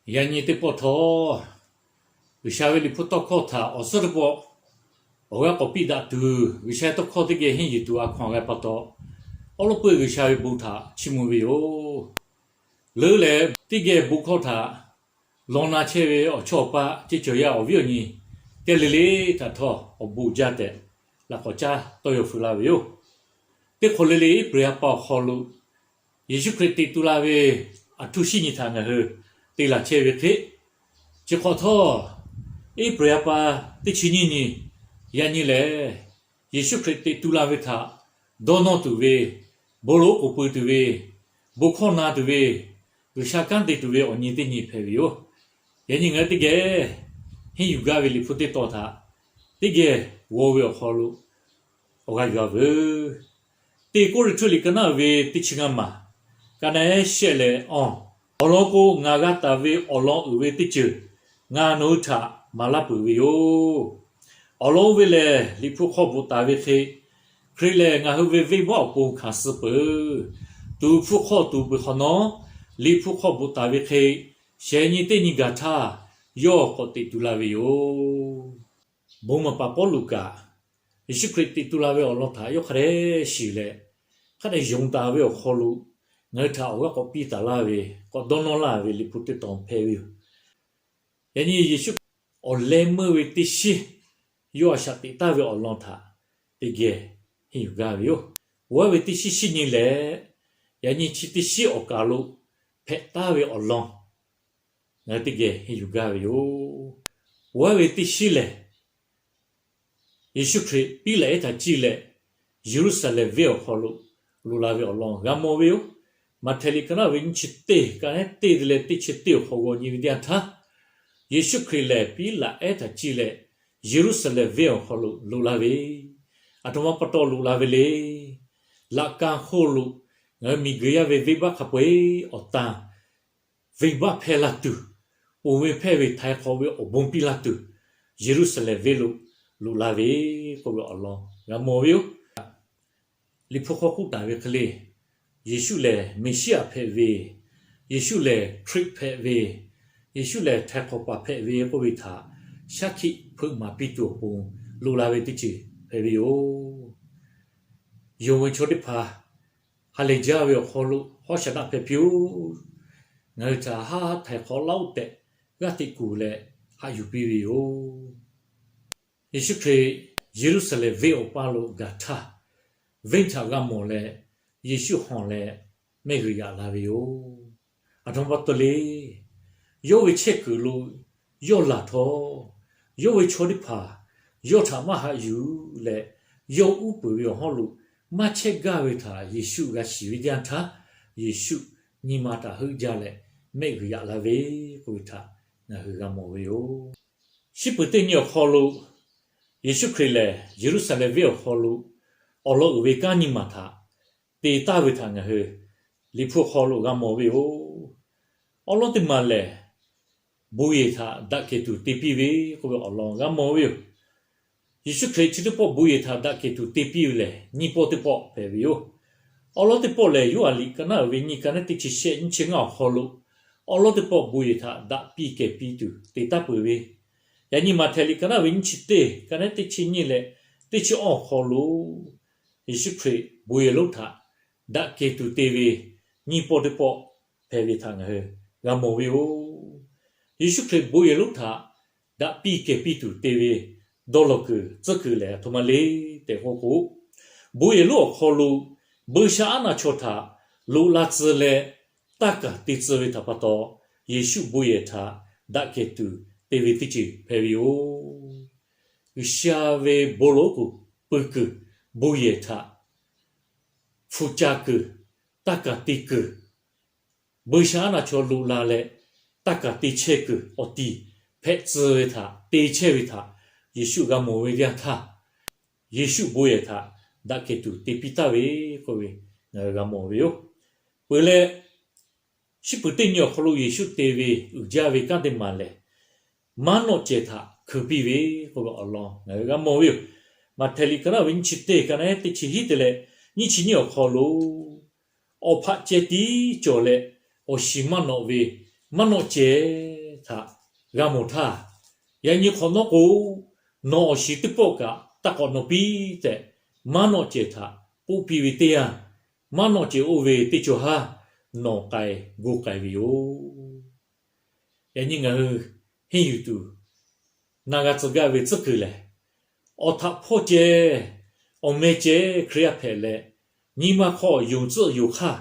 Yaꞈ nyi teˇ pawˆ htawˇ, G'uiˬsha ve Liꞈ hpu tawˇ hkawˇ htaꞈ awˬ suhˉ teˇ pawˆ awˬ g'aˇ k'awꞈ piˇ daꞈ tuˬ, G'uiˬsha ve tawˇ hkawˇ teˇ geh henˇ yuˬ tuˬ a hkaw-anˬ g'a pa taw, awˉ lawˉ peuˇ G'uiˬsha ve bon htaꞈ chiˇ mvuh ve yoˬ. Leuˉ lehˬ, teˇ geh bon hkawˇ htaꞈ law na chehˇ ve awˬ chawˇ awˬ paˆ, ceˇ cawˬ yaˇ awˬ viˉ awˬ nyi teˇ le le htaꞈ htawˇ awˬ bon jaˇ tehꞈ laꞈ k'awꞈ caˉ tawˇ yaw feu la ve yoˬ. Teˇ hk'awꞈ le le April ha pa awˬ hk'aw lo Yeˍsuˆ Hkriꞈ teꞈ tu la ve aˬ htoꞈ shinˉ nyi htaꞈ ngaˬ hui te laˬ chehˇ ve hk'e, chi hk'awꞈ htawˇ April ha pa teˇ chi nyiˇ nyi, yaꞈ nyi lehˬ, Yeˍsuˆ Hkriꞈ teꞈ tu la ve htaꞈ dawˇ nawˇ tuˬ ve, bon lawˬ oˉ k'oˍ pui tuˬ ve, bon hkawˇ na tuˬ ve, G'uiˬsha kanˉ te tuˬ ve awˬ nyi teˇ nyi hpehꞈ ve yoˬ. Yaꞈ nyi ngaˬ hui teˇ geh henˇ yuˬ gaˇ ve Liꞈ hpu teˇ tawn htaꞈ teˇ geh g'aw ve awˬ hk'aw lo awˬ g'aˇ yuˬ-a veuˬ. Teˇ Kawˇrenˍhtuˆ liꞈ ka naˆ ve teˇ chi ngaˇ maˬ, ka naˆ ehˉ shehˆ leh awˬ, awˬ lawn k'o, ngaˬ g'a taˍ ve awˬ lawn uiˍ ve teˇ ceuˬ ngaˬ nawˬ hui htaꞈ maˍ laˇ peuˬ ve yoˬ. Awˬ lawn oˇ ve lehˬ, Liꞈ hpu hk'aw bvuhꞈ taˍ ve hk'e, Hkriꞈ lehˬ ngaˬ hui ve venˇbaˆ awˬ pon hkanˍ suh peuˬ. Tuˍ hpfuhˇ hk'aw tuˍ peuˬ hk'awꞈ nawˉ, Liꞈ hpu hk'aw bvuhꞈ taˍ ve hk'e, shehˍ nyi teˇ nyi gaˬ htaˇ yawˇ k'awꞈ teꞈ tu la ve yoˬ. Bon maˍ paˍ Pawˇluꞈ kaꞈ, Yeˍsuˆ Hkriꞈ teꞈ tu la ve awˬ lawn htaꞈ yawˇ hk'a dehꞈ shiˍ leh, hk'a dehꞈ yonˍ taˍ ve awˬ hk'aw lo ngaˬ hui htaꞈ awˬ g'aˇ k'awꞈ piˇ taˍ laˇ ve, k'awꞈ dawˇ nawˇ laˇ ve Liꞈ hpu teˇ tawn hpehꞈ ve yoˬ. Yaꞈ nyi Yeˍsuˆ awˬ leh meuˇ ve teˇ shinˉ yawˇ a shaꞈ teꞈ taˍ ve awˬ lawn htaꞈ teˇ geh henˇ yuˬ gaˇ ve yoˬ. Oˇ ve teˇ shinˉ shinˉ nyi lehˬ, yaꞈ nyi chi teˇ shinˉ awˬ kaˬ lo hpehꞈ taˍ ve awˬ lawn ngaˬ hui teˇ geh henˇ yuˬ gaˇ ve yoˬ. Oˇ ve teˇ shinˉ lehˬ, Yeˍsuˆ Hkriꞈ piˉ laꞈ ehˉ htaꞈ ciˇ leh Yeˍruˆsaˍlehnˍ venˇ awˬ hk'aw lo loꞈ la ve awˬ lawn g'a mawˬ ve yoˬ. Maꞈhtehˍ liꞈ ka naˆ ve nyiˇ chi teˇ, ka naˆ ehˉ teˇ leh teˇ chi teˇ awˬ hk'aw g'aw nyi ve teˇ yanˇ htaˇ, Yeˍsuˆ Hkriꞈ lehˬ piˉ laꞈ ehˉ htaꞈ ciˇ leh Yeˍruˆsaˍlehnˍ venˇ awˬ hk'aw lo loꞈ la ve, aˬ htoꞈ ma pa taw loꞈ la ve le. Laꞈ ka hk'oˆ lo ngaˬ hui miˬguiˬ yaˇ ve venˇbaˆ hk'a peu-eˬ awˬ tan venˇbaˆ hpehˇ laˇ tuˬ, oˬ ve hpehˇ ve htaiˍ hk'awꞈ ve awˬ bon piˇ laˇ tuˬ, Yeˍruˆsaˍlehnˍ venˇ lo loꞈ la ve k'oˆ ve awˬ lawn g'a mawˬ ve yoˬ. Liꞈ hpu hk'aw k'oˆ taˍ ve hk'e le, Yeˍsuˆ lehˬ Meˍsiˉyaꞈ hpehꞈ ve, Yeˍsuˆ lehˬ Hkriꞈ hpehꞈ ve, Yeˍsuˆ lehˬ htaiˍ hk'awꞈ paˍ hpehꞈ ve k'oˆ ve htaꞈ shaˉ hkiˆ hpeuꞈ maˍ piˇ tuˬ awˬ pon loꞈ la ve teˇ ceuˬ hpehꞈ ve yoˬ. Yonˍ ve chaw teˇ hpaˍ ha lehˬ jaˇ ve awˬ hk'aw lo hawˉ shaˍ daˆ hpehꞈ piˇ-oˬ. Ngaˬ hui htaꞈ haˉ htaiˍ hk'awꞈ laˇ-oˆ tehꞈ g'aˇ teꞈ kuˬ leh haꞈ yuˬ piˇ ve yoˬ. Yeˍsuˆ Hkriꞈ Yeˍruˆsaˍlehnˍ venˇ awˬ paˇ lo gaˬ htaˇ, venˇ htaꞈ g'a mawˬ leh, Yeˍsuˆ hawˬ leh mehˆ g'uiˬ yaꞈ la ve yoˬ. Aˬ htoꞈ ma pa taw le. Yawˇ ve chehˇ kuiˬ lo yawˇ laˬ htawˇ, yawˇ ve chaw teˇ hpaˍ yawˇ htaꞈ maˇ haꞈ yuˬ leh, yawˇ uˉ peunˍ ve awˬ hawˉ lo maˇ chehˇ gaˇ ve htaꞈ Yeˍsuˆ g'a shiˍ ve teˇ yanˇ htaˇ, Yeˍsuˆ nyi ma htaꞈ heuˆ jaˇ leh mehˆ g'uiˬ yaꞈ la ve k'oˆ ve htaꞈ ngaˬ hui g'a mawˬ ve yoˬ. Shiˉ peuˬ teˇ nyi awˬ hk'aw lo Yeˍsuˆ Hkriꞈ lehˬ Yeˍruˆsaˍlehnˍ venˇ awˬ hk'aw lo awˬ lawn uiˍ ve kanˉ nyi maˬ htaꞈ te taˍ ve htaꞈ ngaˬ hui Liꞈ hpu hk'aw lo g'a mawˬ ve yoˬ. Awˉ lawˉ teˇ maˬ lehˬ, bon yehˬ htaꞈ daꞈ kehˬ tuˬ te piˇ ve k'oˆ ve awˬ lawn g'a mawˬ ve yoˬ. Yeˍsuˆ Hkriꞈ chi teˇ pawˆ bon yehˬ htaꞈ daꞈ kehˬ tuˬ te piˇ ve lehˬ, nyiˇ pawˆ teˇ pawˆ hpehꞈ ve yoˬ. Awˉ lawˉ teˇ pawˆ lehˬ, Yoˇhanˬ liꞈ ka naˆ ve nyiˇ, ka naˆ teˇ chi shehˆ, nyiˇ chi ngaˇ awˬ hk'aw lo awˉ lawˉ teˇ pawˆ bon yehˬ htaꞈ daꞈ piˇ kehˬ piˇ tuˬ te taˍ peuˬ ve, yaꞈ nyi Maꞈhtehˍ liꞈ ka naˆ ve nyiˇ chi teˇ, ka naˆ teˇ chi nyiˇ leh teˇ chi awˇ awˬ hk'aw lo Yeˍsuˆ Hkriꞈ bon yehˬ lonˉ htaꞈ daꞈ kehˬ tuˬ te ve nyiˇ pawˆ teˇ pawˆ hpehꞈ ve htaꞈ ngaˬ hui g'a mawˬ ve yoˬ. Yeˍsuˆ Hkriꞈ bon yehˬ lonˉ htaꞈ daꞈ piˇ kehˬ piˇ tuˬ te ve dawˇ law kuiˬ tcuhˉ kuiˬ lehˬ aˬ htoꞈ ma le tehꞈ k'oˆ k'o, bon yehˬ lonˉ awˬ hk'aw lo buiˇshaˆaˉ naˆ chaw htaꞈ loꞈ la tcuh leh taˇ kaˍ te tcuh ve htaꞈ pa taw, Yeˍsuˆ bon yehˬ htaꞈ daꞈ kehˬ tuˬ te ve teˇ ceuˬ hpehꞈ ve yoˬ. G'uiˬsha ve bon lawˬ oˉ k'oˍ pui kuiˬ, bon yehˬ htaꞈ hpu ca kuiˬ, taˇ kaˍ te kuiˬ, buiˇshaˆaˉ naˆ chaw loꞈ la leh taˇ kaˍ te chehˇ kuiˬ awˬ tiˍ hpehꞈ tcuh ve htaꞈ te chehˇ ve htaꞈ Yeˍsuˆ g'a mawˬ ve teˇ yanˇ htaˇ, Yeˍsuˆ bon yehˬ htaꞈ daꞈ kehˬ tuˬ te piˇ taˍ ve k'oˆ ve ngaˬ hui g'a mawˬ ve yoˬ. Peuˬ leh, shiˉ peuˬ teˇ nyi awˬ hk'aw lo Yeˍsuˆ te ve uiˍ jaˇ ve kanˉ teˇ maˬ lehˬ, maˉ nawˆ cehˬ htaꞈ hkeu piˇ ve k'oˆ ve awˬ lawn ngaˬ hui g'a mawˬ ve yoˬ. Maꞈhtehˍ liꞈ ka naˆ ve nyiˇ chi teˇ, ka naˆ ehˉ teˇ chi hiˉ te leh nyiˇ chi nyiˇ awˬ hk'aw lo, awˬ hpaꞈ ceh tiˉ cawˬ leh awˬ shiˍ maˇ nawꞈ ve maˉ nawˆ cehˬ htaꞈ g'a mawˬ htaˇ, yaꞈ nyi hk'awꞈ nawˉ k'o, nawˬ awˬ shiˍ teˇ pawˆ kaꞈ taˇ k'awꞈ nawꞈ piˇ tehꞈ, maˇ nawˆ cehˬ htaꞈ k'oˆ piˇ ve teˇ yanˇ, maˇ nawˆ cehˬ oˇ ve teˇ cawˬ haˉ nawˬ k'ai gu k'ai ve yoˬ. Yaꞈ nyi ngaˬ hui henˇ yuˬ tuˬ na g'a tcuh gaˇ ve tcuhˉ kuiˬ lehˬ, awˬ htaꞈ hpawˇ ceh, awˬ meh ceh Hkriꞈ yaˇ hpehꞈ leh, nyi ma hk'aw yonˍ tcuhˆ yonˍ hk'aˇ,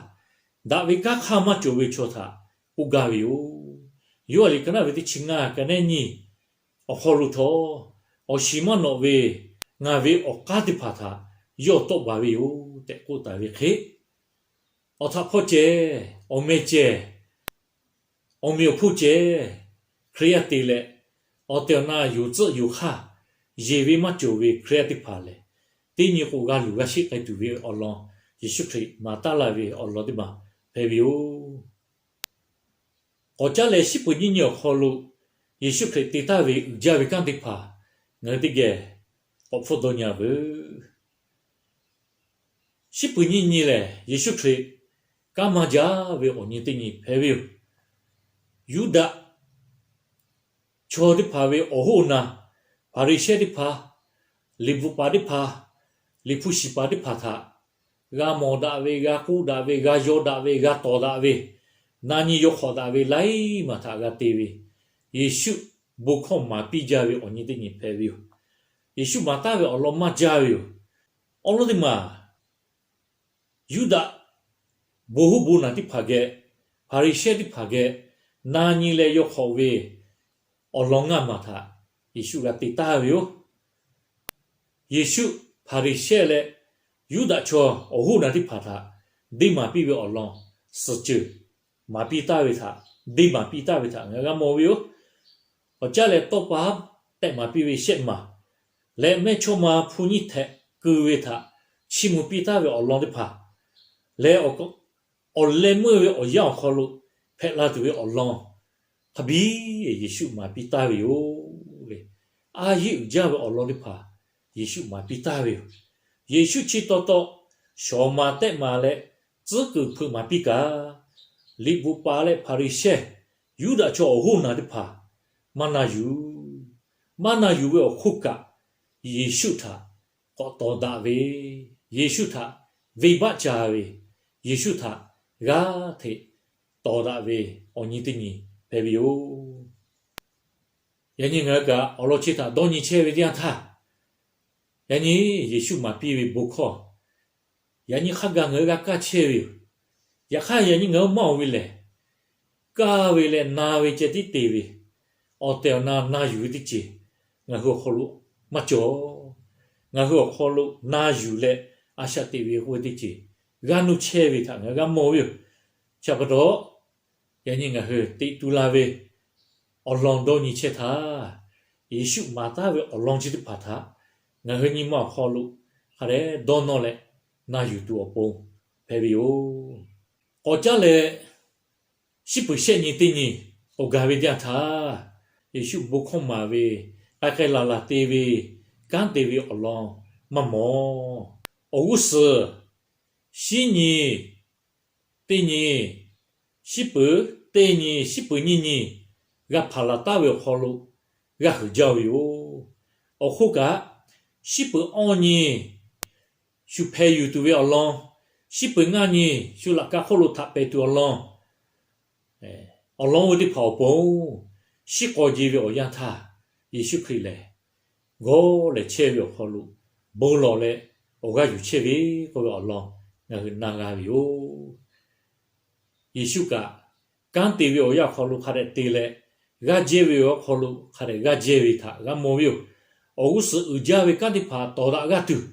daꞈ ve kanˉ hk'aˇ maˇ cawˬ ve chaw htaꞈ k'oˆ gaˇ ve yoˬ. Yoˇhanˬ liꞈ ka naˆ ve teˇ chi ngaˇ ka nehˉ nyiˇ awˬ hk'aw lo htawˇ, awˬ shiˍ maˇ nawꞈ ve ngaˬ ve awˬ k'aˉ teˇ hpaˍ htaꞈ yawˇ tawˆ baˬ ve yoˬ tehꞈ k'oˆ taˍ ve hk'e, awˬ htaꞈ hpawˇ ceh, awˬ meh ceh, awˬ meꞈ awˬ hponˇ ceh Hkriꞈ yaˇ te leh, awˬ tehˬ awˬ na yonˍ tcuhˆ yonˍ hk'aˇ, yeˬ ve maˇ cawˬ ve Hkriꞈ yaˇ teˇ hpaˍ lehˬ, teˇ nyi k'o g'a luˬ g'a sheˆ k'ai tuˬ ve awˬ lawn Yeˍsuˆ Hkriꞈ maˍ taˉ laˇ ve awˬ lawn teˇ maˬ hpehꞈ ve yoˬ. K'awꞈ caˉ leh, shiˉ peuˬ nyiˇ nyi awˬ hk'aw lo Yeˍsuˆ Hkriꞈ te taˍ ve uiˍ jaˇ ve kanˉ teˇ hpaˍ ngaˬ hui teˇ geh k'awꞈ hpfuhˆ dawˇ nyi-a veuˬ. Shiˉ peuˬ nyiˇ nyi lehˬ, Yeˍsuˆ Hkriꞈ kanˉ maˇ jaˇ ve awˬ nyi teˇ nyi hpehꞈ ve yoˬ. Yuˇdaꞈ chaw teˇ hpaˍ ve awˬ hoˉ awˬ naˬ, Hpaˍriˍsehˇ teˇ hpaˍ, liꞈ bvuhꞈ paˍ teˇ hpaˍ, liꞈ hpu shiˍ paˍ teˇ hpaˍ htaꞈ g'a mawˬ daꞈ ve, g'a k'oˆ daꞈ ve, g'a yaw daꞈ ve, g'a tawˍ daꞈ ve, na nyi yaw hk'awꞈ daꞈ ve laiˉ maˬ htaꞈ g'a te ve, Yeˍsuˆ bon hkawˇ maˍ piˇ jaˇ ve awˬ nyi teˇ nyi hpehꞈ ve yoˬ. Yeˍsuˆ maˍ taˍ ve awˬ lawn maˇ jaˇ ve yoˬ. Awˬ lawn teˇ maˬ, Yuˇdaꞈ bon hoˉ bon naˬ teˇ hpaˍ geh, Hpaˍriˍsehˇ teˇ hpaˍ geh na nyi leh yaw hk'awꞈ ve awˬ lawn ngaˇ maˬ htaꞈ Yeˍsuˆ g'a te taˍ ve yoˬ. Yeˍsuˆ Hpaˍriˍsehˇ leh Yuˇdaꞈ chaw awˬ hoˉ naˬ teˇ hpaˍ htaꞈ deˇ maˍ piˇ ve awˬ lawn suhˍ ceuˬ maˍ piˇ taˍ ve htaꞈ, deˇ maˍ piˇ taˍ ve htaꞈ ngaˬ hui g'a mawˬ ve yoˬ. K'awꞈ caˉ leh, tawˇ pa haˉ tehꞈ maˍ piˇ ve shehˆ maˬ leh mehˇchawˇma hpu nyiˇ htehꞈ keu ve htaꞈ chiˇ mvuh piˇ taˍ ve awˬ lawn teˇ hpaˍ leh, awˬ leh meuˇ ve awˬ yanˇ awˬ hk'aw lo hpehꞈ la tuˬ ve awˬ lawn hk'a biˇ Yeˍsuˆ maˍ piˇ taˍ ve yoˬ le. A yeˇ uiˍ jaˇ ve awˬ lawn teˇ hpaˍ Yeˍsuˆ maˍ piˇ taˍ ve yoˬ. Yeˍsuˆ chi taw taw shawˍ maˍ tehˆ maˍ leh tcuhˉ kuiˬ hpeuꞈ maˍ piˇ kaꞈ, liꞈ bvuhꞈ paˍ leh Hpaˍriˍsehˇ, Yuˇdaꞈ chaw awˬ hoˉ naˬ teˇ hpaˍ maˇ na yuˬ. Maˇ na yuˬ ve awˬ hk'oˆ kaꞈ, Yeˍsuˆ htaꞈ k'awꞈ tawˍ daꞈ ve, Yeˍsuˆ htaꞈ venˇbaˆ ca ve, Yeˍsuˆ htaꞈ g'aˇ hteꞈ tawˍ daꞈ ve awˬ nyi teˇ nyi hpehꞈ ve yoˬ. Yaꞈ nyi ngaˬ hui kaꞈ awˬ lawn chi htaꞈ dawˇ nyi chehˇ ve teˇ yanˇ htaˇ, yaꞈ nyi Yeˍsuˆ maˍ piˇ ve bon hkawˇ yaꞈ nyi hk'a gaˬ ngaˬ hui g'a kaˇ chehˇ ve yoˬ. Yaꞈ hk'aˇ, yaꞈ nyi ngaˬ hui maˇ oˬ ve lehˬ, kaˇ ve leh na ve ceh tiˉ te ve, awˬ tehˬ awˬ na na yuˬ ve teˇ ceuˬ ngaˬ hui awˬ hk'aw lo maˇ cawˬ. Ngaˬ hui awˬ hk'aw lo na yuˬ leh a shaꞈ teꞈ ve k'oˆ ve teˇ ceuˬ g'aˇ nuˇ chehˇ ve htaꞈ ngaˬ hui g'a mawˬ ve yoˬ. Chi pa taw, yaꞈ nyi ngaˬ hui teꞈ tu la ve awˬ lawn dawˇ nyi chehˇ htaˇ, Yeˍsuˆ maˍ taˍ ve awˬ lawn chi teˇ hpaˍ htaꞈ ngaˬ hui nyi ma awˬ hk'aw lo hk'a dehꞈ dawˇ nawˇ leh na yuˬ tuˬ awˬ pon hpehꞈ ve yoˬ. K'awꞈ caˉ leh, shiˉ peuˬ shehˆ nyi teˇ nyi k'awꞈ gaˬ ve teˇ yanˇ htaˇ, Yeˍsuˆ bon hkawˇ maˍ ve, k'ai k'ai laˬ laˬ te ve, kanˉ te ve awˬ lawn maˇ mawˬ. Awˬ g'uˇ suhˍ shiˉ nyi teˇ nyi, shiˉ peuˬ teˇ nyi, shiˉ peuˬ nyiˇ nyi g'a hpanˍ laˬ taˍ ve awˬ hk'aw lo g'a heuˬ jaˇ ve yoˬ. Awˬ hk'oˆ kaꞈ, shiˉ peuˬ awˇ nyi shu hpeh yuˬ tuˬ ve awˬ lawn, shiˉ peuˬ ngaˇ nyi shu laꞈ ka hk'oˆ lo htaꞈ pehˍ tuˬ awˬ lawn, awˬ lawn oˇ ve teˇ hpaˍ awˬ pon shiˉ k'aw je ve awˬ yanˇ htaˇ, Yeˍsuˆ Hkriꞈ lehˬ g'awˇ lehˬ chehˇ ve awˬ hk'aw lo bon lawˬ leh awˬ g'aˇ yuˬ chehˇ ve k'oˆ ve awˬ lawn ngaˬ hui na g'a ve yoˬ. Yeˍsuˆ kaꞈ kanˉ te ve awˬ yanˇ awˬ hk'aw lo hk'a dehꞈ te leh, g'aˇ jehˇ ve awˬ yanˇ awˬ hk'aw lo hk'a dehꞈ g'aˇ jehˇ ve htaꞈ g'a mawˬ ve yoˬ. Awˬ g'uˇ suhˍ uiˍ jaˇ ve kanˉ teˇ hpaˍ tawˍ daꞈ g'aˇ tuˬ,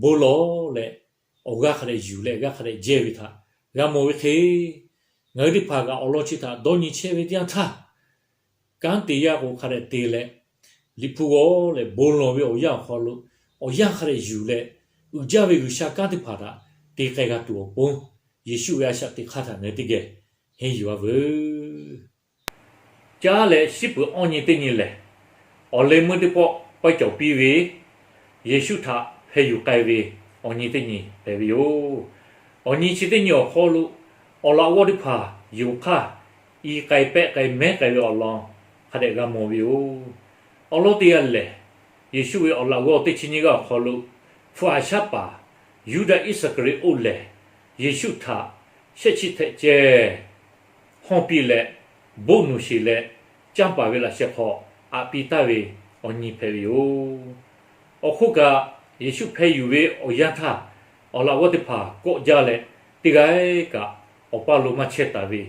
bon lawˬ leh awˬ g'aˇ hk'a dehꞈ yuˬ leh g'aˇ hk'a dehꞈ jehˇ ve htaꞈ g'a mawˬ ve hk'e, ngaˬ hui teˇ hpaˍ kaꞈ awˬ lawn chi htaꞈ dawˇ nyi chehˇ ve teˇ yanˇ htaˇ, kanˉ te yaˇ k'o hk'a dehꞈ te leh, Liꞈ hpu g'awˇ leh bon lawˬ ve awˬ yanˇ awˬ hk'aw lo awˬ yanˇ hk'a dehꞈ yuˬ leh, uiˍ jaˇ ve G'uiˬsha kanˉ teˇ hpaˍ htaꞈ te k'ai g'a tuˬ awˬ pon, Yeˍsuˆ ve a shaꞈ teꞈ hk'aˇ htaꞈ ngaˬ hui teˇ geh henˇ yuˬ-a veuˬ. Caˉ leh shiˉ peuˬ awˇ nyi teˇ nyi lehˬ, awˬ leh meuˇ teˇ pawˆ pawehˇ cawˬ piˇ ve Yeˍsuˆ htaꞈ hpeh yuˬ k'ai ve awˬ nyi teˇ nyi hpehꞈ ve yoˬ. Awˬ nyi chi teˇ nyi awˬ hk'aw lo awˬ laꞈ g'awˇ teˇ hpaˍ yonˍ hk'aˇ, i k'ai pehˆ k'ai mehˉ k'ai ve awˬ lawn hk'a dehꞈ g'a mawˬ ve yoˬ. Awˬ lawn teˇ g'aˇ lehˬ, Yeˍsuˆ ve awˬ laꞈ g'awˇ teˇ chi nyiˇ g'aˇ awˬ hk'aw lo, hpu haꞈ shaˉ paˍ Yuˇdaꞈ Iˉsaˍkaˍriˍoˆ lehˬ, Yeˍsuˆ htaꞈ shehˆ chiˇ htehꞈ ceh hawˇ piˇ leh, boˆ nuˬ sheˬ leh, canˇ paˍ ve laꞈ sheh hk'aw aꞈ piˇ taˍ ve awˬ nyi hpehꞈ ve yoˬ. Awˬ hk'oˆ kaꞈ, Yeˍsuˆ hpeh yuˬ ve awˬ yanˇ htaˇ, awˬ laꞈ g'awˇ teˇ hpaˍ kawˆ jaˇ leh, teˇ g'aˇ kaꞈ awˬ paˇ lo maˇ chehˇ taˍ ve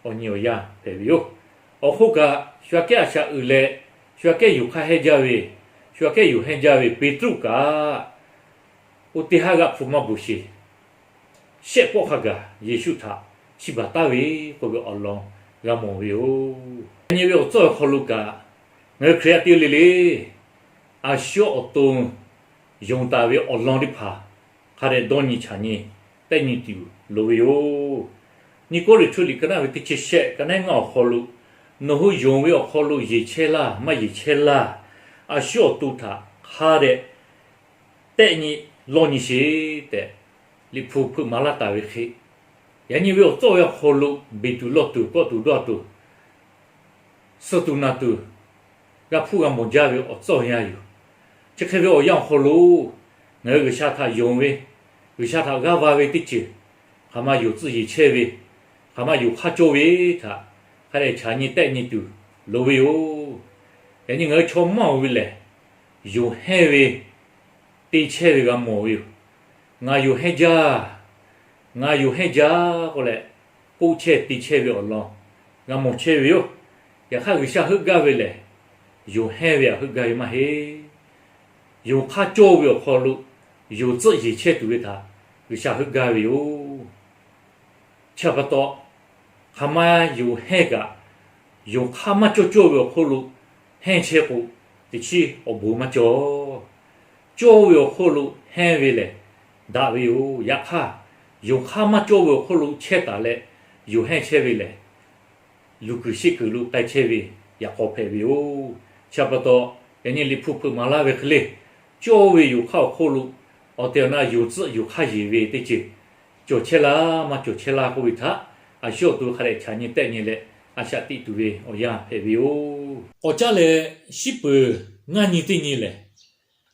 awˬ nyi awˬ yanˇ hpehꞈ ve yoˬ. Awˬ hk'oˆ kaꞈ, shu aꞈ kehˉ a shaꞈ uiˍ leh, shu aꞈ kehˉ yonˍ hk'aˇ hehnˇ jaˇ ve, shu aꞈ kehˉ yonˍ hehnˇ jaˇ ve Peˍtruˆ kaꞈ, oˇ teˇ haˉ g'aˆ hpu maˇ bvuhˬ sheˍ, shehˆ pawˆ hk'a gaˬ Yeˍsuˆ htaꞈ chiˇ baˬ taˍ ve k'oˆ ve awˬ lawn g'a mawˬ ve yoˬ. Yaꞈ nyi ve awˬ tcuhˇ awˬ hk'aw lo kaꞈ, ngaˬ hui Hkriꞈ yaˇ teˇ g'aˇ le le, a shu awˬ to yonˍ taˍ ve awˬ lawn teˇ hpaˍ hk'a dehꞈ dawˇ nyi chaꞈ nyi tehˆ nyi tuˬ loˍ ve yoˬ. Nyi Kawˇrenˍhtuˆ liꞈ ka naˆ ve teˇ chi shehˆ ka naˆ ngaˇ awˬ hk'aw lo, nawˬ hui yonˍ ve awˬ hk'aw lo yeˬ chehˇ laˇ maˇ yeˬ chehˇ laˇ, a shu awˬ to htaꞈ hk'a dehꞈ tehˆ nyi lawˇ nyi sheˍ tehꞈ, Liꞈ hpu hpeuꞈ maˍ laˇ taˍ ve hk'e, yaꞈ nyi ve awˬ tcuhˇ ve awˬ hk'aw lo beˬ tuˬ lawˇ tuˬ kawˆ tuˬ dawˇ tuˬ, suh tuˬ naˬ tuˬ, g'a hpuˇ g'a mawˬ jaˇ ve awˬ tcuhˇ awˬ yanˇ yoˬ. Chi hk'e ve awˬ yanˇ awˬ hk'aw lo, ngaˬ hui G'uiˬsha htaꞈ yonˍ ve, G'uiˬsha htaꞈ g'aˇ va ve teˇ ceuˬ, hk'aˬ ma yonˍ tcuhˆ yeˬ chehˇ ve, hk'aˬ ma yonˍ hk'aˇ cawˇ ve htaꞈ hk'a dehꞈ chaꞈ nyi tehˆ nyi tuˬ loˍ ve yoˬ. Yaꞈ nyi ngaˬ hui chaw maˇ oˬ ve lehˬ, yonˍ hehnˇ ve te chehˇ ve g'a mawˬ ve yoˬ. Ngaˬ yonˍ hehnˇ jaˇ, ngaˬ yonˍ hehnˇ jaˇ k'oˆ leh, k'oˆ chehˇ te chehˇ ve awˬ lawn g'a mawˬ chehˇ ve yoˬ. Yaꞈ hk'aˇ, G'uiˬsha heuˆ gaˇ ve lehˬ, yonˍ hehnˇ ve htaꞈ heuˆ gaˇ ve maˇ heˆ. Yonˍ hk'aˇ cawˇ ve awˬ hk'aw lo yonˍ tcuhˆ yeˬ chehˇ tuˬ ve htaꞈ G'uiˬsha heuˆ gaˇ ve yoˬ. Chi pa taw, hk'aˬ ma yonˍ hehnˇ kaꞈ, yonˍ hk'aˇ maˇ cawˇ cawˇ ve awˬ hk'oˆ lo hehnˇ chehˇ k'o, teꞈ chiˉ awˬ bon maˇ cawˬ. Cawˇ ve awˬ hk'oˆ lo hehnˇ ve lehˬ, daꞈ ve yoˬ. Yaꞈ hk'aˇ, yonˍ hk'aˇ maˇ cawˇ ve awˬ hk'oˆ lo chehˇ taˍ leh, yonˍ hehnˇ chehˇ ve lehˬ, luˬ kuiˬ sheˆ kuiˬ lo k'ai chehˇ ve yaꞈ k'aw hpehꞈ ve yoˬ. Chi pa taw, yaꞈ nyi Liꞈ hpu hpeuꞈ maˍ laˇ ve hk'e le, cawˇ ve yonˍ hk'aˇ awˬ hk'oˆ lo awˬ tehˬ awˬ na yonˍ tcuhˆ yonˍ hk'aˇ yeˬ ve teˇ ceuˬ cawˬ chehˇ laˇ maˇ cawˬ chehˇ laˇ k'oˆ ve htaꞈ, a shu awˬ to hk'a dehꞈ chaꞈ nyi tehˆ nyi leh, a shaꞈ teꞈ tuˬ ve awˬ yanˇ hpehꞈ ve yoˬ. K'awꞈ caˉ leh, shiˉ peuˬ ngaˇ nyi teˇ nyi lehˬ,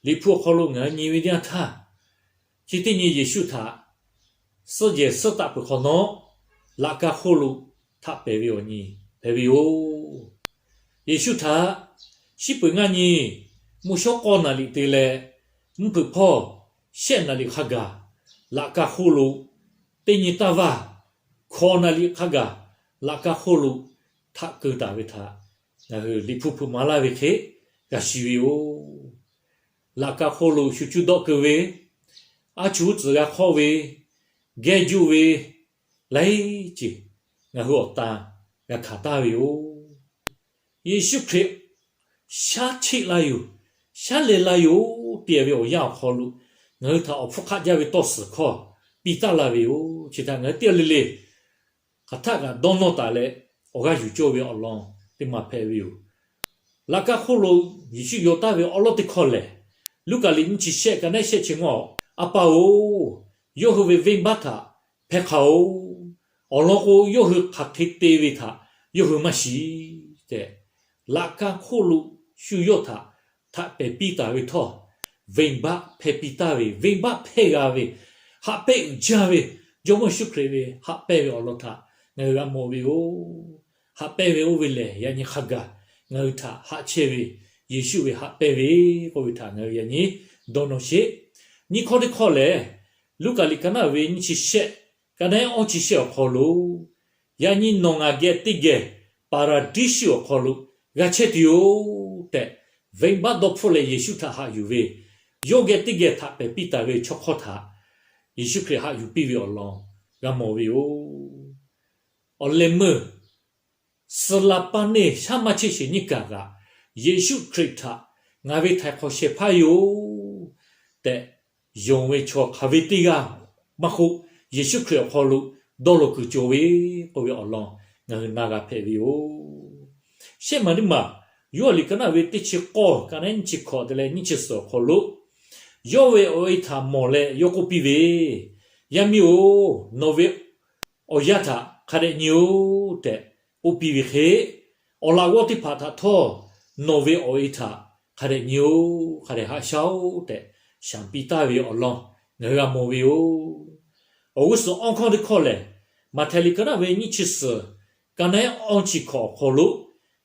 Liꞈ hpu awˬ hk'aw lo ngaˬ hui nyi ve teˇ yanˇ htaˇ, chi teˇ nyi Yeˍsuˆ htaꞈ suhˉ jehˬ suhˉ taˆ peuˬ hk'awꞈ nawˉ, laꞈ ka hk'oˆ lo htaꞈ pehˬ ve awˬ nyi hpehꞈ ve yoˬ. Yeˍsuˆ htaꞈ shiˉ peuˬ ngaˇ nyi mvuhˇ shawˉ k'awˇ naˍ liꞈ te leh, mvuhˇ hpeuꞈ hpawˇ shehˆ naˍ liꞈ hk'a gaˬ laꞈ ka hk'oˆ lo, teˇ nyi taˇ vaˇ hkawꞈ naˍ liꞈ hk'a gaˬ laꞈ ka hk'oˆ lo htaꞈ keu taˍ ve htaꞈ ngaˬ hui Liꞈ hpu hpeuꞈ maˍ laˇ ve hk'e g'a shiˍ ve yoˬ. Laꞈ ka hk'oˆ lo shu cuˇ dawˆ keu ve, aˉ chuˇ tcuhˍ g'a hk'awˇ ve, geh juˆ ve, laiˉ ceuˬ ngaˬ hui awˬ tan g'a hkanˍ taˍ ve yoˬ. Yeˍsuˆ Hkriꞈ shaˉ cheˆ la yoˬ, shaˉ leh la yoˬ tehꞈ ve awˬ yanˇ awˬ hk'aw lo, ngaˬ hui htaꞈ awˬ hpfuhˇ hk'aˆ jaˇ ve tawˇ suhˍ hkawˇ piˇ taˍ la ve yoˬ. Chi htaꞈ ngaˬ hui teˇ g'aˇ le le hk'aˬ htaˆ kaꞈ dawˇ nawˇ taˍ leh, awˬ g'aˇ yuˬ cawˇ ve awˬ lawn teˇ ma hpehꞈ ve yoˬ. Laꞈ ka hk'oˆ lo Yeˍsuˆ yaw taˍ ve awˉ lawˉ teˇ hkawˇ lehˬ, Luˉkaꞈ liꞈ nyiˇ chi shehˆ ka neˉ shehˆ chi ngaˇ, A pa-oˬ, yawˇ hui ve venˇbaˆ htaꞈ hpehˇ hk'aoˬ. Awˬ lawn k'o, yawˇ hui hk'aˬ hk'e te ve htaꞈ yawˇ hui maˇ shiˍ tehꞈ, laꞈ ka hk'oˆ lo shu yawˇ htaꞈ htaꞈ pehˬ piˇ taˍ ve htawˇ, venˇbaˆ hpehˇ piˇ taˍ ve, venˇbaˆ hpehˇ g'a ve, haꞈ pehnˇ uiˍ jaˇ ve, Jawˇmawˇ Yeˍsuˆ Hkriꞈ ve haꞈ pehnˇ ve awˬ lawn htaꞈ ngaˬ hui g'a mawˬ ve yoˬ. Haꞈ pehnˇ ve oˇ ve lehˬ, yaꞈ nyi hk'a gaˬ ngaˬ hui htaꞈ haꞈ chehˇ ve Yeˍsuˆ ve haꞈ pehnˇ ve k'oˆ ve htaꞈ ngaˬ hui yaꞈ nyi dawˇ nawˇ sheˍ. Nyiˇ hkawˇ teˇ hkawˇ lehˬ, Luˉkaꞈ liꞈ ka naˆ ve nyiˇ chi shehˆ ka neˉ awˇ chi shehˆ awˬ hk'aw lo, Yaꞈ nyi nawˬ ngaˬ geh teˇ geh Paˍraˍdiˇsuˆ awˬ hk'aw lo g'a chehˇ tuˬ yoˬ tehꞈ, venˇbaˆ dawˇ hpfuhˆ leh Yeˍsuˆ htaꞈ haꞈ yuˬ ve, yawˇ geh teˇ geh htaꞈ pehˬ piˇ taˍ ve chaw hk'awˇ htaꞈ Yeˍsuˆ Hkriꞈ haꞈ yuˬ piˇ ve awˬ lawn g'a mawˬ ve yoˬ. Awˬ leh meuˇ suh la paˇ neˇ shaˉ maˇ cheˆ sheˍ nyiˇ kaˬ kaꞈ, Yeˍsuˆ Hkriꞈ htaꞈ ngaˬ ve htaiˍ hk'awꞈ shehˍ hpaˇ yoˬ tehꞈ, yonˍ ve chaw hk'aˬ ve teˇ g'aˇ maˇ k'oˆ, Yeˍsuˆ Hkriꞈ awˬ hk'aw lo dawˇ law kuiˬ cawˬ ve k'oˆ ve awˬ lawn ngaˬ hui na g'a hpehꞈ ve yoˬ. Shehˆ maˬ teˇ maˬ, Yoˇhanˬ liꞈ ka naˆ ve teˇ chi k'awˇ ka neˉ nyiˇ chi hkawꞈ te leh nyiˇ chi suhˍ awˬ hk'aw lo, yawˇ ve awˬ e htaꞈ mawˬ leh yawˇ k'oˆ piˇ ve, Yaˇ miˇ-oˬ, nawˬ ve awˬ yanˇ htaꞈ hk'a dehꞈ nyi-oˬ tehꞈ k'oˆ piˇ ve hk'e, Awˬ laꞈ g'awˇ teˇ hpaˍ htaꞈ htawˇ, nawˬ ve awˬ e htaꞈ hk'a dehꞈ nyi-oˬ, hk'a dehꞈ haꞈ shaˉ-oˆ tehꞈ, shaˍ piˇ taˍ ve awˬ lawn ngaˬ hui g'a mawˬ ve yoˬ. Awˬ g'uˇ suhˍ awˇ hkawˇ teˇ hkawˇ lehˬ, Maꞈhtehˍ liꞈ ka naˆ ve nyiˇ chi suhˍ, ka naˆ ehˉ awˇ chi hkawꞈ awˬ hk'aw lo,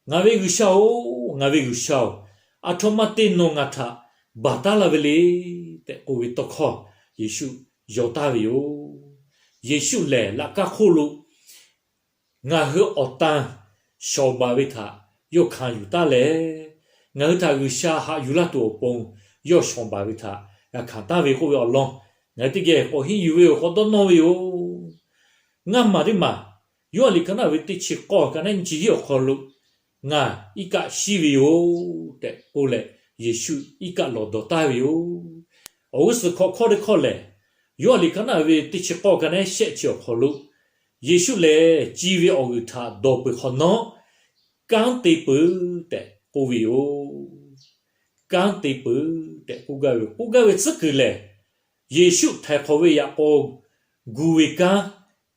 Ngaˬ ve G'uiˬsha-oˬ, ngaˬ ve G'uiˬsha-oˬ, aˬ htoꞈ ma te nawˬ ngaˬ htaꞈ baˬ taˉ laˇ ve le tehꞈ k'oˆ ve tawˇ hkawˇ Yeˍsuˆ yaw taˍ ve yoˬ. Yeˍsuˆ lehˬ laꞈ ka hk'oˆ lo ngaˬ hui awˬ tan shawˍ baˬ ve htaꞈ yawˇ hkanˍ yuˬ taˉ leh, ngaˬ hui htaꞈ G'uiˬsha haꞈ yuˬ laˇ tuˬ awˬ pon yawˇ shawˍ baˬ ve htaꞈ g'a hkanˍ taˍ ve k'oˆ ve awˬ lawn, ngaˬ hui teˇ geh k'awꞈ henˇ yuˬ ve yoˬ, k'awꞈ dawˇ nawˇ ve yoˬ. Ngaˇ maˬ teˇ maˬ, Yoˇhanˬ liꞈ ka naˆ ve teˇ chi k'awˇ, ka naˆ ehˉ nyiˇ chi hiˆ awˬ hk'aw lo, Ngaˬ iˉ kaˆ shiˉ ve yoˬ tehꞈ k'oˆ leh, Yeˍsuˆ iˉ kaˆ lawˬ dawˬ taˍ ve yoˬ. Awˬ g'uˇ suhˍ hkawꞈ hkawˇ teˇ hkawˇ lehˬ, Yoˇhanˬ liꞈ ka naˆ ve teˇ chi k'awˇ, ka naˆ ehˉ shehˆ chi awˬ hk'aw lo, Yeˍsuˆ lehˬ ci ve awˬ g'uiˬ htaꞈ dawˬ peuˬ hk'awꞈ nawˉ, kanˉ te peuˬ tehꞈ k'oˆ ve yoˬ. Kanˉ te peuˬ tehꞈ k'oˆ gaˇ ve, k'oˆ gaˇ ve tcuhˉ kuiˬ lehˬ, Yeˍsuˆ htaiˍ hk'awꞈ ve yaꞈ k'aw gu ve kanˉ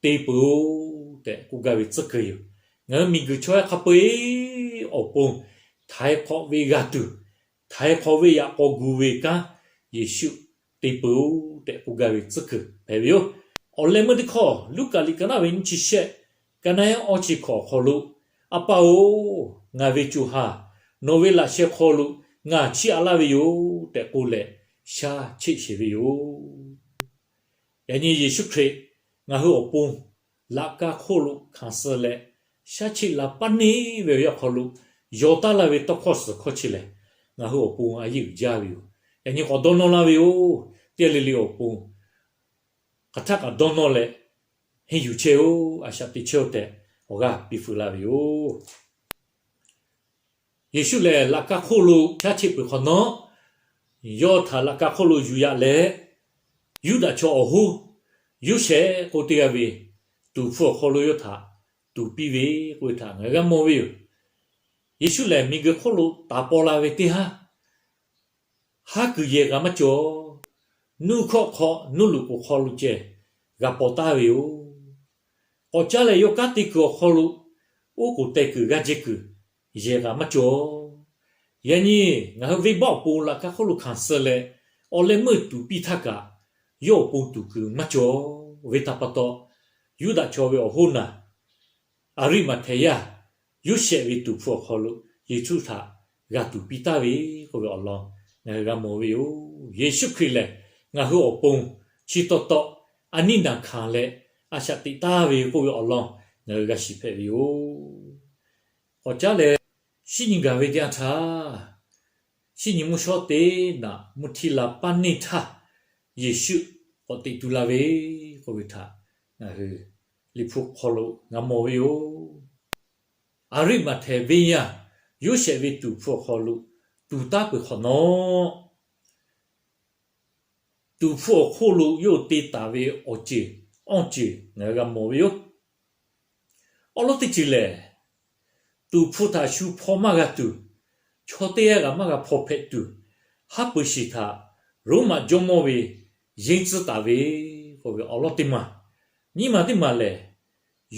te peuˬ-oˬ tehꞈ k'oˆ gaˇ ve tcuhˉ kuiˬ yoˬ. Ngaˬ hui miˬguiˬ chaw yaˇ hk'a peu-eˬ awˬ pon htaiˍ hk'awꞈ ve g'a tuˬ, htaiˍ hk'awꞈ ve yaꞈ k'aw gu ve kanˉ Yeˍsuˆ te peuˬ-oˬ tehꞈ k'oˆ gaˇ ve tcuhˉ kuiˬ hpehꞈ ve yoˬ. Awˬ leh meuˇ teˇ hkawˇ, Luˉkaꞈ liꞈ ka naˆ ve nyiˇ chi shehˆ, ka naˆ ehˉ awˇ chi hkawꞈ awˬ hk'aw lo, A pa-oˬ, ngaˬ ve co ha nawˬ ve laꞈ sheh hk'aw lo ngaˬ chiˇ aꞈ laˇ ve yoˬ tehꞈ k'oˆ leh, shaˉ cheˆ sheˍ ve yoˬ. Yaꞈ nyi Yeˍsuˆ Hkriꞈ ngaˬ hui awˬ pon laꞈ ka hk'oˆ lo hkanˍ suh leh, shaˉ cheˆ la paˇ neˇ ve awˬ yanˇ hk'aw lo yaw taˉ laˇ ve tawˇ hkawˇ suhˍ hkawˇ chi lehˬ, ngaˬ hui awˬ pon a yeˇ uiˍ jaˇ ve yoˬ. Yaꞈ nyi k'awꞈ dawˇ nawˇ laˇ ve yoˬ. Teˇ g'aˇ le le awˬ pon hk'aˬ htaˆ kaꞈ dawˇ nawˇ leh, henˇ yuˬ chehˇ-oˬ, a shaꞈ teꞈ chehˇ-oˬ tehꞈ awˬ g'aˇ piˇ feu laˇ ve yoˬ. Yeˍsuˆ lehˬ laꞈ ka hk'oˆ lo shaˉ cheˆ peuˬ hk'awꞈ nawˉ, yawˇ htaꞈ laꞈ ka hk'oˆ lo yuˬ yaꞈ leh, Yuˇdaꞈ chaw awˬ hoˉ Yoˇsehꞈ k'oˆ teˇ g'aˇ ve tuˍ hpfuh awˬ hk'aw lo yawˇ htaꞈ tuˍ piˇ ve k'oˆ ve htaꞈ ngaˬ hui g'a mawˬ ve yoˬ. Yeˍsuˆ lehˬ miˬguiˬ hk'oˆ lo taˍ paw la ve teˇ haˉ, haˉ kuiˬ yehˬ kaꞈ maˇ cawˬ. Nuˇ hkawˆ hk'aw nuˇ loꞈ k'oˍ hk'aw lo ceh g'a paw taˍ ve yoˬ. K'awꞈ caˉ leh yawˇ kanˉ te kuiˬ awˬ hk'aw lo, oˉ k'oˍ teh kuiˬ g'aˇ jehˇ kuiˬ yehˬ kaꞈ maˇ cawˬ. Yaꞈ nyi ngaˬ hui venˇbaˆ awˬ pon laꞈ ka hk'oˆ lo hkanˍ suh leh, awˬ leh meuˇ tuˍ piˇ htaˇ kaꞈ, yawˇ awˬ pon tuˍ kuiˬ maˇ cawˬ ve htaꞈ pa taw, Yuˇdaꞈ chaw ve awˬ hoˉ naˬ Aˍriˆmaꞈhtehˍ yaˇ Yoˇsehꞈ ve tuˍ hpfuh awˬ hk'aw lo Yeˍsuˆ htaꞈ g'a tuˍ piˇ taˍ ve k'oˆ ve awˬ lawn ngaˬ hui g'a mawˬ ve yoˬ. Yeˍsuˆ Hkriꞈ lehˬ ngaˬ hui awˬ pon chi taw taw a niˉ naˬ hkanˍ leh a shaꞈ teꞈ taˍ ve k'oˆ ve awˬ lawn ngaˬ hui g'a shiˍ hpehꞈ ve yoˬ. K'awꞈ caˉ leh, shinˉ nyi gaˬ ve teˇ yanˇ htaˇ, shinˉ nyi mvuhˇ shawˉ teˇ naꞈ mvuhˇ htiˇ la paˇ neˇ htaˇ, Yeˍsuˆ k'awꞈ teꞈ tu la ve k'oˆ ve htaꞈ ngaˬ hui Liꞈ hpu hk'aw lo g'a mawˬ ve yoˬ. Aˍriˆmaꞈhtehˍ venˇ yaˇ Yoˇsehꞈ ve tuˍ hpfuh awˬ hk'aw lo tuˍ taˉ peuˬ hk'awꞈ nawˉ, tuˍ hpfuh awˬ hk'oˆ lo yawˇ te taˍ ve awˬ ceuˬ awˇ ceuˬ ngaˬ hui g'a mawˬ ve yoˬ. Awˉ lawˉ teˇ ceuˬ lehˬ, tuˍ hpfuh htaꞈ shu hpaw maˇ g'a tuˬ, chaw teˇ g'aˇ kaꞈ maˇ g'a hpaw hpehꞈ tuˬ, haˉ pui shiˍ htaꞈ Roˉmaꞈ jawˇmawˇ ve yeˇ tcuhˉ taˍ ve k'oˆ ve awˉ lawˉ teˇ maˬ, nyiˇ maˬ teˇ maˬ lehˬ,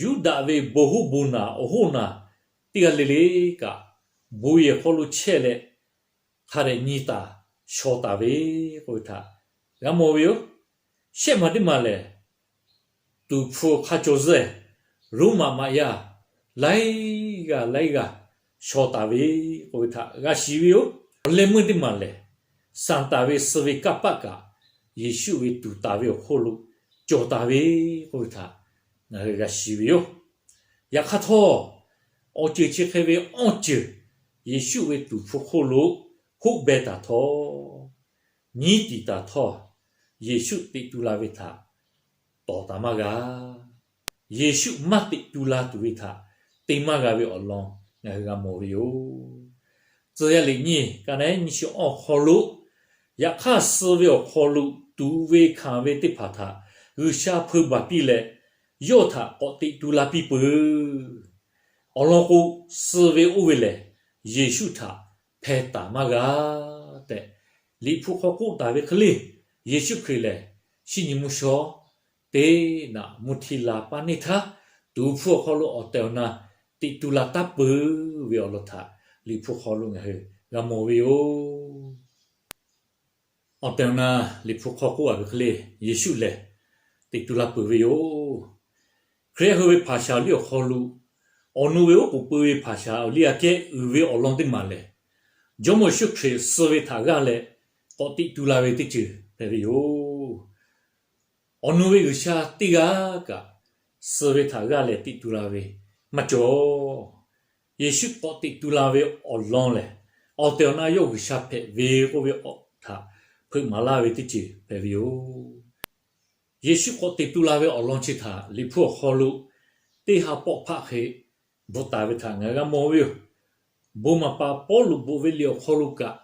Yuˇdaꞈ ve bon hoˉ bon naˬ awˬ hoˉ naˬ teˇ g'aˇ le le kaꞈ, bon yehˬ hk'aw lo chehˇ leh hk'a dehꞈ nyi taˍ shaw taˍ ve k'oˆ ve htaꞈ g'a mawˬ ve yoˬ. Shehˆ maˬ teˇ maˬ lehˬ, tuˍ hpfuh hk'a cawˬ zuhˆ Roˉmaꞈ maꞈ yaˇ laiˉ g'aˇ laiˉ g'aˇ shaw taˍ ve k'oˆ ve htaꞈ g'a shiˍ ve yoˬ. Awˬ leh meuˇ teˇ maˬ lehˬ, Saˍtanˍ ve suh ve kanˇ paˆ kaꞈ Yeˍsuˆ ve tuˍ taˍ ve awˬ hk'oˆ lo cawˬ taˍ ve k'oˆ ve htaꞈ ngaˬ hui g'a shiˍ ve yoˬ. Yaꞈ hk'aˇ htawˇ, awˬ ceuˬ chi hk'e ve awˇ ceuˬ Yeˍsuˆ ve tuˍ hpfuh hk'oˆ lo hoˆ beh taˍ htawˇ, nyiˉ tiˍ taˍ htawˇ, Yeˍsuˆ teꞈ tu la ve htaꞈ tawˍ taˍ maˇ g'a. Yeˍsuˆ maˇ teꞈ tu la tuˬ ve htaꞈ te maˇ g'a ve awˬ lawn ngaˬ hui g'a mawˬ ve yoˬ. Tcuh yaˇ liꞈ nyiˇ, ka naˉ nyiˇ chi awˇ hk'aw lo, yaꞈ hk'aˇ suh ve awˬ hk'aw lo tuˍ ve hkanˍ ve teˇ hpaˍ htaꞈ G'uiˬsha hpeu baˬ piˇ leh, yawˇ htaꞈ k'awꞈ teꞈ tu la piˇ peuˬ. Awˬ lawn k'o, suh ve oˇ ve lehˬ, Yeˍsuˆ htaꞈ hpeh taˍ maˇ g'a tehꞈ, Liꞈ hpu hk'aw k'oˆ taˍ ve hk'e le, Yeˍsuˆ Hkriꞈ lehˬ, shinˉ nyi mvuhˇ shawˉ teˇ naꞈ mvuhˇ htiˇ la paˇ neˇ htaˇ, tuˍ hpfuh awˬ hk'aw lo awˬ tehˬ awˬ na teꞈ tu la taˉ peuˬ ve awˬ lawn htaꞈ Liꞈ hpu hk'aw lo ngaˬ hui g'a mawˬ ve yoˬ. Awˬ tehˬ awˬ na Liꞈ hpu hk'aw k'oˆ a ve hk'e le, Yeˍsuˆ lehˬ teꞈ tu la peuˬ ve yoˬ. Hkriꞈ yaˇ hui ve hpaˍ shaˍ awˬ liˇ awˬ hk'aw lo, awˬ nu ve oˉ k'oˍ pui ve hpaˍ shaˍ awˬ liˇ aꞈ kehˉ uiˍ ve awˬ lawn teˇ maˬ lehˬ, Jawˇmawˇ Yeˍsuˆ Hkriꞈ suh ve htaꞈ g'aˇ leh k'awꞈ teꞈ tu la ve teˇ ceuˬ hpehꞈ ve yoˬ. Awˬ nu ve G'uiˬsha teˇ g'aˇ kaꞈ suh ve htaꞈ g'aˇ leh teꞈ tu la ve maˇ cawˬ. Yeˍsuˆ k'awꞈ teꞈ tu la ve awˬ lawn lehˬ, awˬ tehˬ awˬ na yawˇ G'uiˬsha hpehꞈ ve k'oˆ ve awˬ htaꞈ hpeuꞈ maˍ laˇ ve teˇ ceuˬ hpehꞈ ve yoˬ. Yeˍsuˆ k'awꞈ teꞈ tu la ve awˬ lawn chi htaꞈ Liꞈ hpu awˬ hk'aw lo teˇ ha pawˆ hpaˆ hk'e bvuhꞈ taˍ ve htaꞈ ngaˬ g'a mawˬ ve yoˬ. Bon maˍ paˍ Pawˇluꞈ bvuhꞈ ve liꞈ awˬ hk'aw lo kaꞈ,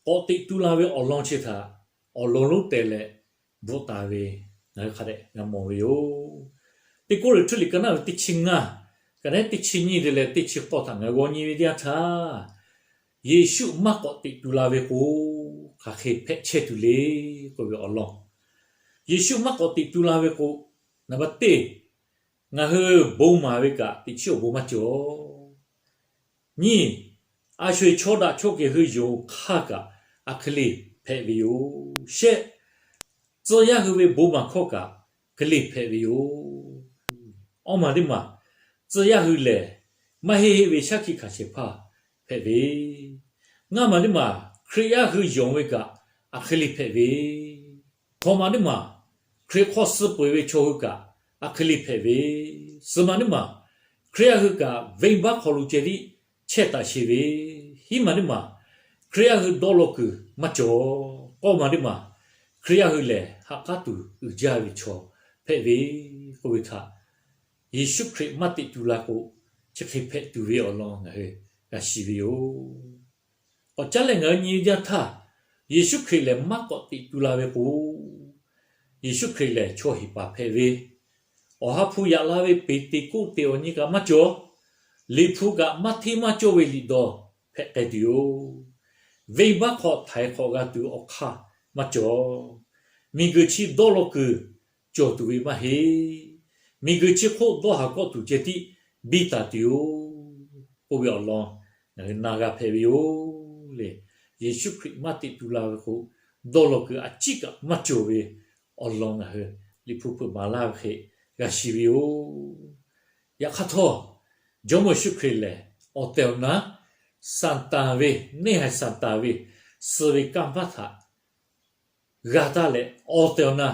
k'awꞈ teꞈ tu la ve awˬ lawn chi htaꞈ awˬ lawn lonˉ teh leh bvuhꞈ taˍ ve ngaˬ hui hk'a dehꞈ g'a mawˬ ve yoˬ. Teˇ Kawˇrenˍhtuˆ liꞈ ka naˆ ve teˇ chi ngaˇ, ka naˆ teˇ chi nyiˇ te leh teˇ chi k'awˇ htaꞈ ngaˬ hui g'aw nyi ve teˇ yanˇ htaˇ, Yeˍsuˆ maˇ k'awꞈ teꞈ tu la ve k'o, hk'aˬ hk'e hpehꞈ chehˇ tuˬ le k'oˆ ve awˬ lawn. Yeˍsuˆ maˇ k'awꞈ teꞈ tu la ve k'o, naˍ baˬ teˇ, ngaˬ hui bon maˍ ve kaꞈ teꞈ chiˉ awˬ bon maˇ cawˬ. Nyiˇ, a sho-eˬ chaw daꞈ chaw kehˬ hui yonˍ hk'aˇ kaꞈ a hk'e le hpehꞈ ve yoˬ. Shehˆ, tcuh yaˇ hui ve bon maˍ hkawˇ kaꞈ hk'e le hpehꞈ ve yoˬ. Awˇ maˬ teˇ maˬ, tcuh yaˇ hui lehˬ maˇ heˆ heˆ ve shaˉ hkiˆ hkanˍ shehˍ hpaˇ hpehꞈ ve. Ngaˇ maˬ teˇ maˬ, Hkriꞈ yaˇ hui yonˍ ve kaꞈ a hk'e le hpehꞈ ve. Hkawꞈ maˬ teˇ maˬ, Hkriꞈ hk'aw suh peuˬ ve chaw hui kaꞈ a hk'e le hpehꞈ ve. Suhˍ maˬ teˇ maˬ, Hkriꞈ yaˇ hui kaꞈ venˇbaˆ hk'aw lo ceh tiˉ chehˇ taˍ sheˍ ve. Hiˉ maˬ teˇ maˬ, Hkriꞈ yaˇ hui dawˇ law kuiˬ maˇ cawˬ. K'awˇ maˬ teˇ maˬ, Hkriꞈ yaˇ hui lehˬ ha k'aˉ tuˬ uiˍ jaˇ ve chaw hpehꞈ ve k'oˆ ve htaꞈ Yeˍsuˆ Hkriꞈ maˇ teꞈ tu la k'o, chi hk'e hpehꞈ tuˬ ve awˬ lawn ngaˬ hui g'a shiˍ ve yoˬ. K'awꞈ caˉ leh ngaˬ hui nyi ve jaˇ htaˇ, Yeˍsuˆ Hkriꞈ lehˬ maˇ k'awꞈ teꞈ tu la ve k'o, Yeˍsuˆ Hkriꞈ lehˬ chaw heˍ paˍ hpehꞈ ve, Awˬ ha hpu yaꞈ la ve Peˍteˍkoˆteˍ awˬ nyi kaꞈ maˇ cawˬ. Liꞈ hpu kaꞈ maˇ hteˇ maˇ cawˇ ve liꞈ dawˇ hpehꞈ k'ai tuˬ yoˬ. Venˇbaˆ hk'aw htaiˍ hk'awꞈ g'a tuˬ awˬ hk'aˇ maˇ cawˬ. Miˬguiˬ chi dawˇ law kuiˬ cawˬ tuˬ ve maˇ heˆ. Miˬguiˬ chi hk'oˆ dawˇ haˍ kawˆ tuˬ ceh tiˉ biˇ taˍ tuˬ yoˬ k'oˆ ve awˬ lawn ngaˬ hui na g'a hpehꞈ ve yoˬ le. Yeˍsuˆ Hkriꞈ maˇ teꞈ tu la ve k'o, dawˇ law kuiˬ a ciˉ kaꞈ maˇ cawˬ ve awˬ lawn ngaˬ hui Liꞈ hpu hpeuꞈ maˍ laˇ ve hk'e g'a shiˍ ve yoˬ. Yaꞈ hk'aˇ htawˇ, Jawˇmawˇ Yeˍsuˆ Hkriꞈ lehˬ awˬ tehˬ awˬ na Saˍtanˍ ve, neˇ haiˬ Saˍtanˍ ve suh ve kanˇ paˆ htaꞈ g'a taˇ leh, awˬ tehˬ awˬ na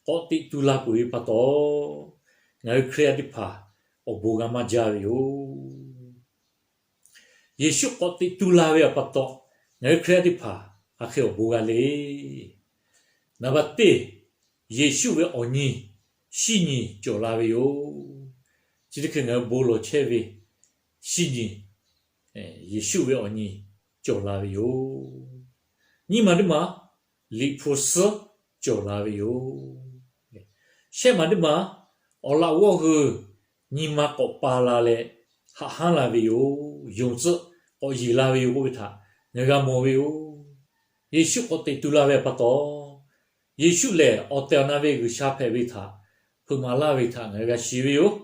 k'awꞈ teꞈ tu la peuˬ ve pa taw, ngaˬ hui Hkriꞈ yaˇ teˇ hpaˍ awˬ bon g'a maˇ jaˇ ve yoˬ. Yeˍsuˆ k'awꞈ teꞈ tu la ve awˬ pa taw, ngaˬ hui Hkriꞈ yaˇ teˇ hpaˍ hk'aˬ hk'e awˬ bon g'a le. Naˍ baˬ teˇ, Yeˍsuˆ ve awˬ nyi shinˉ nyi cawˬ la ve yoˬ. Chi teˇ hkui ngaˬ hui bon lawˬ chehˇ ve shinˉ nyi, Yeˍsuˆ ve awˬ nyi cawˬ la ve yoˬ. Nyiˇ maˬ teˇ maˬ, Liꞈ hpu suhˉ cawˬ la ve yoˬ. Shehˆ maˬ teˇ maˬ, awˬ laꞈ g'awˇ hui nyi ma k'awꞈ pa la leh haꞈ hanˉ la ve yoˬ. Yonˍ tcuhˆ k'awꞈ yeˬ la ve yoˬ k'oˆ ve htaꞈ ngaˬ hui g'a mawˬ ve yoˬ. Yeˍsuˆ k'awꞈ teꞈ tu la ve pa taw, Yeˍsuˆ lehˬ awˬ tehˬ awˬ na ve G'uiˬsha hpehꞈ ve htaꞈ hpeuꞈ maˍ laˇ ve htaꞈ ngaˬ hui g'a shiˍ ve yoˬ.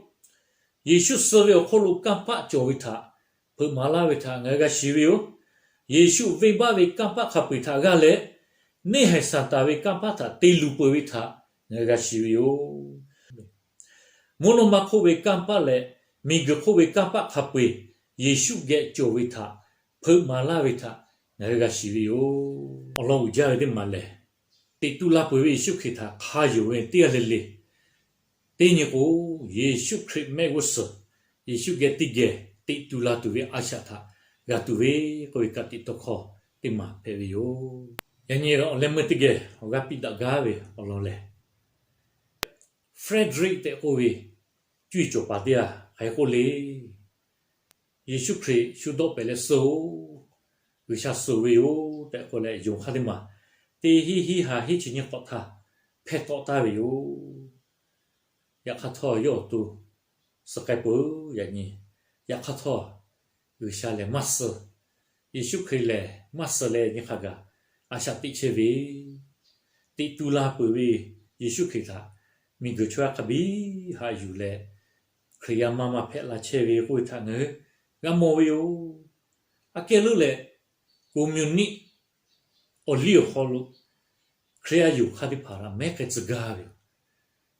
Yeˍsuˆ suh ve awˬ hk'oˆ lo kanˇ paˆ cawˬ ve htaꞈ hpeuꞈ maˍ laˇ ve htaꞈ ngaˬ hui g'a shiˍ ve yoˬ. Yeˍsuˆ venˇbaˆ ve kanˇ paˆ hk'a peu-eˬ htaꞈ g'aˇ leh, neˇ haiˬ Saˍtanˍ ve kanˇ paˆ htaꞈ te luˬ peuˬ ve htaꞈ ngaˬ hui g'a shiˍ ve yoˬ. Mvuhˇ naw ma hk'oˆ ve kanˇ paˆ leh miˬguiˬ hk'oˆ ve kanˇ paˆ hk'a peu-eˬ Yeˍsuˆ geh cawˬ ve htaꞈ hpeuꞈ maˍ laˇ ve htaꞈ ngaˬ hui g'a shiˍ ve yoˬ. Awˬ lawn uiˍ jaˇ ve teˇ maˬ lehˬ, teꞈ tu la peuˬ ve Yeˍsuˆ Hkriꞈ htaꞈ hk'a yonˍ ve teˇ g'aˇ le le, teˇ nyi k'o, Yeˍsuˆ Hkriꞈ mehˆ g'uˇ suhˍ Yeˍsuˆ geh teˇ geh teꞈ tu la tuˬ ve a shaꞈ htaꞈ g'a tuˬ ve k'oˆ ve ka tiꞈ tawˇ hkawˇ teˇ maˬ hpehꞈ ve yoˬ. Yaꞈ nyi awˬ leh meuˇ teˇ geh awˬ g'aˇ piˇ daꞈ gaˇ ve awˬ lawn lehˬ, Frederick tehꞈ k'oˆ ve cuˇ yiˍ cawˬ paˍ teˇ g'aˇ hk'aˬ hk'e k'oˆ le, Yeˍsuˆ Hkriꞈ shu dawˆ pehˍ leh suh-oˬ, G'uiˬsha suh ve yoˬ tehꞈ k'oˆ leh, yonˍ hk'aˇ teˇ maˬ teˇ hinˉ hinˉ ha hinˉ chi nyiˇ k'awꞈ htaˇ hpehˇ tawˆ taˍ ve yoˬ. Yaꞈ hk'aˇ htawˇ, yawˇ awˬ to suh k'ai peuˬ yaꞈ nyi. Yaꞈ hk'aˇ htawˇ, G'uiˬsha lehˬ maˇ suh, Yeˍsuˆ Hkriꞈ lehˬ maˇ suh leh nyi hk'a gaˬ a shaꞈ teꞈ chehˇ ve, teꞈ tu la peuˬ ve Yeˍsuˆ Hkriꞈ htaꞈ miˬguiˬ chaw yaˇ hk'a biˇ haꞈ yuˬ leh, Hkriꞈ yaˇ maˇ maˇ hpehꞈ la chehˇ ve k'oˆ ve htaꞈ ngaˬ hui g'a mawˬ ve yoˬ. Aꞈ kehˉ leuˉ leh, communist awˬ liˇ awˬ hk'aw lo Hkriꞈ yaˇ yoˬ hk'aˇ teˇ hpaˍ htaꞈ mehˉ k'ai tcuh gaˇ ve yoˬ.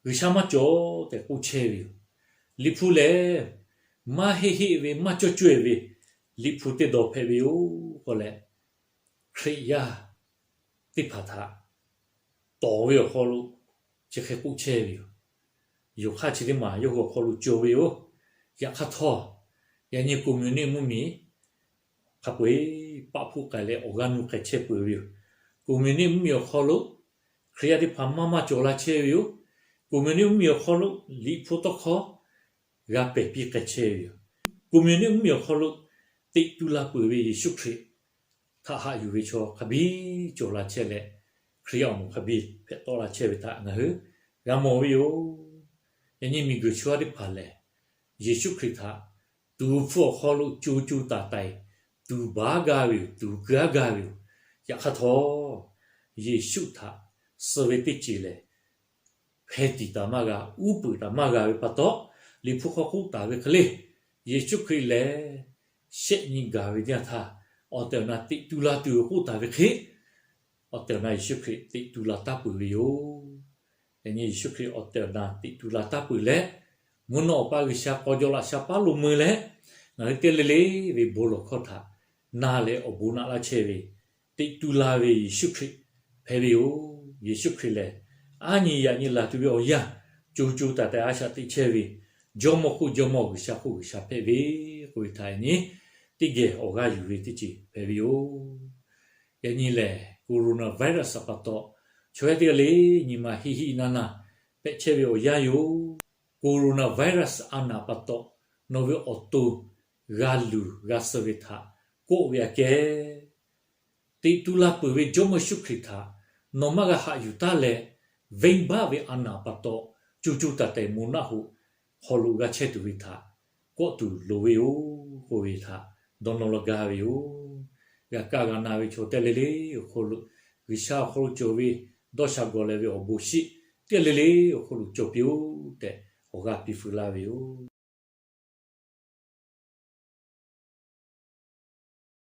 G'uiˬsha maˇ cawˬ tehꞈ k'oˆ chehˇ ve yoˬ. Liꞈ hpu lehˬ, maˇ heˆ heˆ ve maˇ cawˇ caweh ve Liꞈ hpu teˇ dawˬ hpehꞈ ve yoˬ k'oˆ leh, Hkriꞈ yaˇ teˇ hpaˍ htaꞈ tawˍ ve awˬ hk'aw lo chi hk'e k'oˆ chehˇ ve yoˬ. Yoˬ hk'aˇ chi teˇ maˬ yawˇ hui awˬ hk'aw lo cawˬ ve yoˬ. Yaꞈ hk'aˇ htawˇ, yaꞈ nyi communist mvuhˇmiˬ hk'a peu-eˬ paˆ hpuˆ k'ai leh awˬ g'aˇ nuˇ k'ai chehˇ peuˬ ve yoˬ. Communist mvuhˇmiˬ awˬ hk'aw lo Hkriꞈ yaˇ teˇ hpaˍ maˇ maˇ cawˬ la chehˇ ve yoˬ. Communist mvuhˇmiˬ awˬ hk'aw lo Liꞈ hpu tawˇ hkawˇ g'a pehˬ piˇ k'ai chehˇ ve yoˬ. Communist mvuhˇmiˬ awˬ hk'aw lo teꞈ tu la peuˬ ve Yeˍsuˆ Hkriꞈ htaꞈ haꞈ yuˬ ve chaw hk'a biˇ cawˬ la chehˇ leh, Hkriꞈ yaˇ awˬ moˍ hk'a biˇ hpehꞈ tawˆ la chehˇ ve htaꞈ ngaˬ hui g'a mawˬ ve yoˬ. Yaꞈ nyi miˬguiˬ chaw yaˇ teˇ hpaˍ lehˬ, Yeˍsuˆ Hkriꞈ htaꞈ tuˍ hpfuh awˬ hk'aw lo co co taiˍ taiˍ tuˍ baˬ gaˇ ve yoˬ, tuˍ keu-a gaˇ ve yoˬ. Yaꞈ hk'aˇ htawˇ, Yeˍsuˆ htaꞈ suh ve teˇ ceuˬ lehˬ, hpeh tiˍ taˍ maˇ g'a, uˉ peunˍ taˍ maˇ g'a ve pa taw, Liꞈ hpu hk'aw k'oˆ taˍ ve hk'e le, Yeˍsuˆ Hkriꞈ lehˬ shehˆ nyi gaˬ ve teˇ yanˇ htaˇ, awˬ tehˬ awˬ na teꞈ tu la tuˬ ve k'oˆ taˍ ve hk'e, awˬ tehˬ awˬ na Yeˍsuˆ Hkriꞈ teꞈ tu la taˇ peuˬ ve yoˬ. Yaꞈ nyi Yeˍsuˆ Hkriꞈ awˬ tehˬ awˬ na teꞈ tu la taˇ peuˬ leh, mvuhˇ naw awˬ pa G'uiˬsha k'aw jaw laꞈ sha paˉ lo mui leh, ngaˬ hui teˇ le le ve bon lawˬ hkawˇ htaꞈ na leh awˬ bon naꞈ laˇ chehˇ ve, teꞈ tu la ve Yeˍsuˆ Hkriꞈ hpehꞈ ve yoˬ. Yeˍsuˆ Hkriꞈ lehˬ, aˉ nyi yaꞈ nyi laˬ tuˬ ve awˬ yanˇ, co co taiˍ taiˍ a shaꞈ teꞈ chehˇ ve, Jawˇmawˇ hk'oˆ Jawˇmawˇ, G'uiˬsha hk'oˆ G'uiˬsha hpehꞈ ve k'oˆ ve htaꞈ yaꞈ nyi teˇ geh awˬ g'aˇ yuˬ ve teˇ ceuˬ hpehꞈ ve yoˬ. Yaꞈ nyi lehˬ, coronavirus pa taw, chaw yaˇ teˇ g'aˇ le nyi ma hiˆ hiˆ naˇ naˇ hpehꞈ chehˇ ve awˬ yanˇ yoˬ. Coronavirus a naˍ pa taw, nawˬ ve awˬ to g'a luˬ g'a suh ve htaꞈ kawˆ ve aꞈ kehˉ, teꞈ tu la peuˬ ve Jawˇmawˇ Yeˍsuˆ Hkriꞈ htaꞈ nawˬ maˇ g'a haꞈ yuˬ taˉ leh, venˇbaˆ ve a naˍ pa taw, co co taiˍ taiˍ moˍ naˆ hoꞈ hk'aw lo g'a chehˇ tuˬ ve htaꞈ kawˆ tuˬ loˍ ve yoˬ k'oˆ ve htaꞈ dawˇ nawˇ laˇ gaˇ ve yoˬ. G'a kaˇ g'a na ve chaw teˇ le le awˬ hk'aw lo, G'uiˬsha awˬ hk'aw lo cawˬ ve dawˇ sha gawˬ leh ve awˬ bon shiˆ teˇ le le awˬ hk'aw lo cawˬ piˇ-oˆ tehꞈ, awˬ g'aˇ piˇ feu laˇ ve yoˬ.